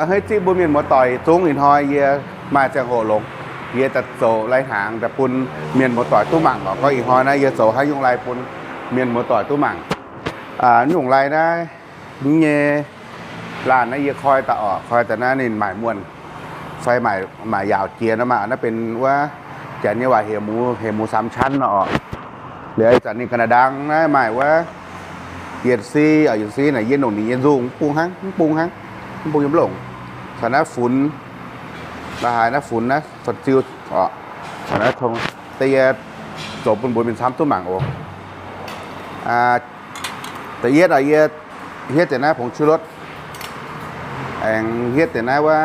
A'hneiv ziqv mbuo mienh muoz-doic zungv ih hnoi yie maaih ziangh hoc longx, yie daaih zoux lai-hnaangx daaih bun mienh muoz-doic duqv mangc oc. Gorngv ih hnoi naaiv yie zoux haaix nyungc lai bun mienh muoz-doic duqv mangc. Nyungc lai naaiv nyei laanh naaiv yie koi daaih oc, koi daaih naaiv ninh maaic muonh fai maaic yaauc jiex nor maah. Naaiv benx wuov janx nyei waac heuc หมูสามชั้น nor oc. Liuz ih zanc ninh ga'naaiv ndaang naaiv maaih wuov yietc si, yietc si naaic yie longc ninh nyei nzungh mv bung hnangv, mv bung hnangv, mv bung yiem longc. Caux naaiv funx, la'haaix naaiv funx naaiv fa'ziu oc. Caux naaiv tong, da'yietv zoux bun mbuo mienh camv duqv mangc oc. Da'yietv oc, yie hietv deix naaiv ผงชูรส, aengx hietv deix naaiv wuov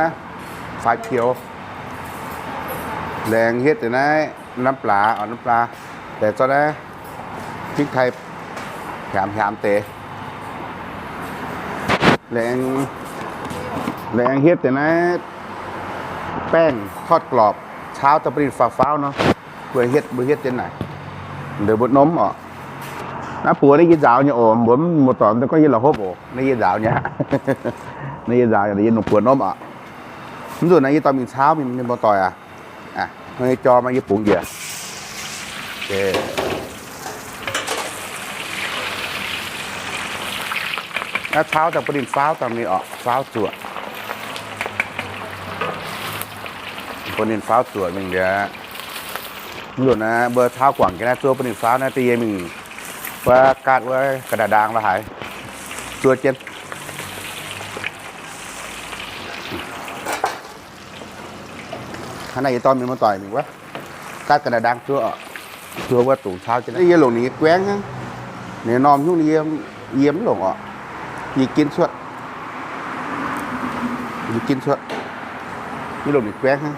ฝาเขียว, laengz hietv deix naaiv น้ำปลา oc, น้ำปลา, laengz zorqv naaiv พริกไทย hiaamx hiaamx deix. Laengz hietv deix naaiv แป้งทอดกรอบ caauv daaih bun ninh faaux faaux nor. Mbuo hietv, mbuo hietv jienv naaic, ndeic mbuo norm oc. Naaiv buoz naaiv yie nzaaux nyei oc, mbuo muoz-doic mv gorngv yie la'hopv oc, naaiv yie nzaaux nyei. Naaiv yie nzaaux nyei, yie longc buoz norm oc. Mv nzunc naaiv yie dorh mingh caauv mienh muoz-doic aac. Aa, jor maaih yie bungx njiec. Naaiv caauv daaih bun ninh faaux dangh mingh oc, faaux zuoqc. Bun ninh faaux zuoqc mingh liuz, mv nzunc naaiv mbuo caauv guangc jienv naaiv zuov bun ninh faaux naaiv, da'yietv mingh wuov gaatv wuov ga'naaiv ndaang la'haaix zuov jienv. Hnangv naaiv yie dorh mienh muoz-doic mingh wuov gaatv ga'naaiv ndaang zuov oc. Zuov wuov dungz caauv jienv. Yie longc ninh nyei guaengv hnangv. Ninh norm hnyouv ninh yie mv longc oc. Yie ginv cuotv. Yie ginv cuotv. Yie longc ninh guaengv hnangv.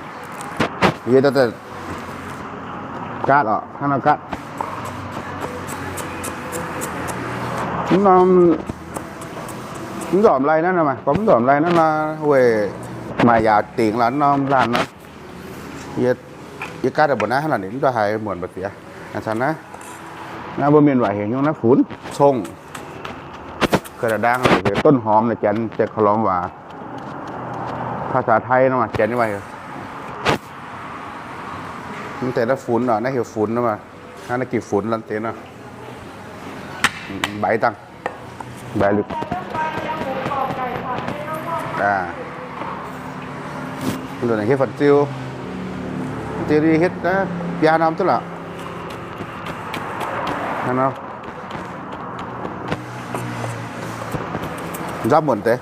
Yie gaatv oc, hnangv nor gaatv. Mv norm, mv nzormc lai naaiv nor, gorngv mv nzormc lai naaiv nor, weic maaih yaauc dingc lorz mv norm laanh nor. Yie gaatv daaih mbuoqc naaiv hnangv naaic, ninh mv daaih haiz muonc mbu'ziex. Aa, caux naaiv, naaiv mbuo mienh waac heuc hnyouv naaiv funx, cong, ga'naaiv ndaang, heuc ต้นหอม naaic, janx deix ขนมหวาน ภาษาไทย nor, janx nyei waac heuc. Mv deix naaiv funx oc, naaiv heuc funx nor. Hnangv naaiv gih funx lorn deix nor. Mbaix dangh, mbaix lih. Hietv fun-ziu, ziu hietv biaa norm duqv lorqc. Nzamv muonc deix.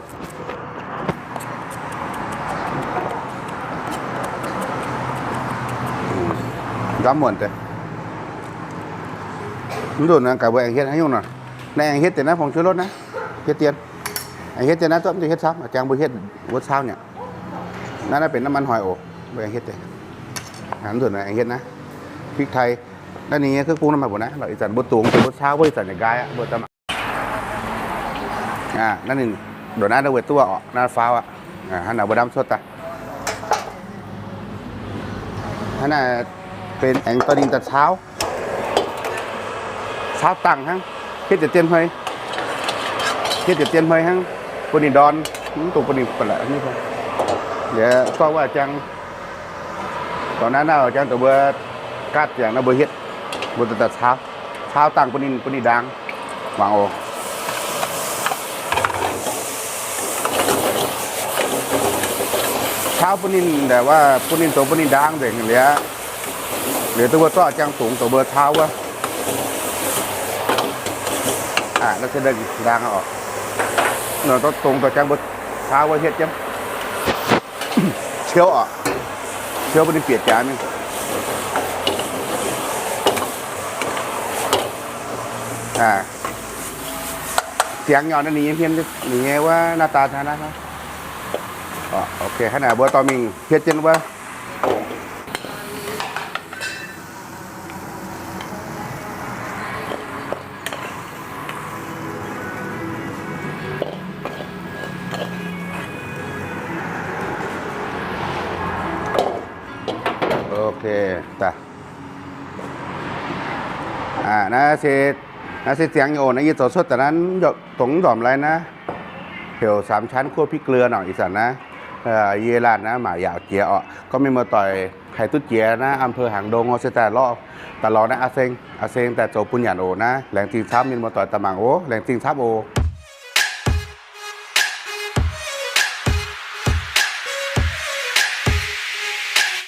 Nzamv muonc deix. Mv nzunc naaiv gaax mbuo aengx hietv haaix nyungc nor. Naaiv aengx hietv deix naaiv ผงชูรส naaiv, hietv dien. Aengx hietv dien naaiv, zorqv mv deix hietv camv, jangx mbuo hietv wuov caauv nyei. Naaiv, naaiv benx น้ำมันหอย oc. Mbuo aengx hietv deix. Mv nzunc aengx hietv naaiv พริกไทย. Naaiv ninh nyei เครื่องปรุง naaiv maaih mbuoqc naaiv. Ih zanc mbuo dungx deix wuov caauv, ih zanc yaac nqaai aqv, mbuo daaih mangc. Naaiv ninh ndongc naaiv, naaiv weic duqv oc, naaiv faaux aqv. Hnangv naaic mbuo ndamv cuotv daaih. Hnangv naaic benx aengx dorh ninh daaih caauv, caauv dangh hnangv, hietv deix dien hmei, hietv deix dien hmei hnangv, bun ninh ndorn, mv dungx bun ninh ba'laqc. Liuz zorqv wuov jangx, dorh naaiv naaiv jangx dongh mbuo gaatv ziangx naaiv mbuo hietv, mbuo daaih caauv, caauv dangh bun ninh, bun ninh ndaang. Wangc oc. Caauv bun ninh, bun ninh dongh bun ninh ndaang nzengc liuz, liuz duqv mbuo zorqv jangx dungz dongh mbuo caauv wuov. Naaiv se ndaang oc. Dongz dorh jangx mbuo caauv wuov hietv jienv. Ciouv oc. Ciouv bun ninh bieqc jaax mingh. Ziangx nyei oc, ninh nyei hmien, ninh nyei wuov หน้าตา hnangv naaiv. Ok, hnangv naaic mbuo dorh mingh hietv jienv wuov. Ok, daaih. Naaiv se, naaiv se ziangx nyei oc. Naaiv yie zoux cuotv daaih naaiv, dongh mv nzormc lai naaiv, heuc สามชั้น คั่วพริกเกลือ nor. Ih zanc naaiv Yie laanh naaiv maac yaauc jiex orqc. Gorngv mienh muoz-doic haih duqv jiex naaiv อำเภอหางดง orqc, se daaih lorz, daaih lorz naaiv Aa Seng, Aa Seng daaih zoux bun nyanc oc. Naaiv laengz zingh camv, mienh muoz-doic daaih mangc oc. Laengz zingh camv oc.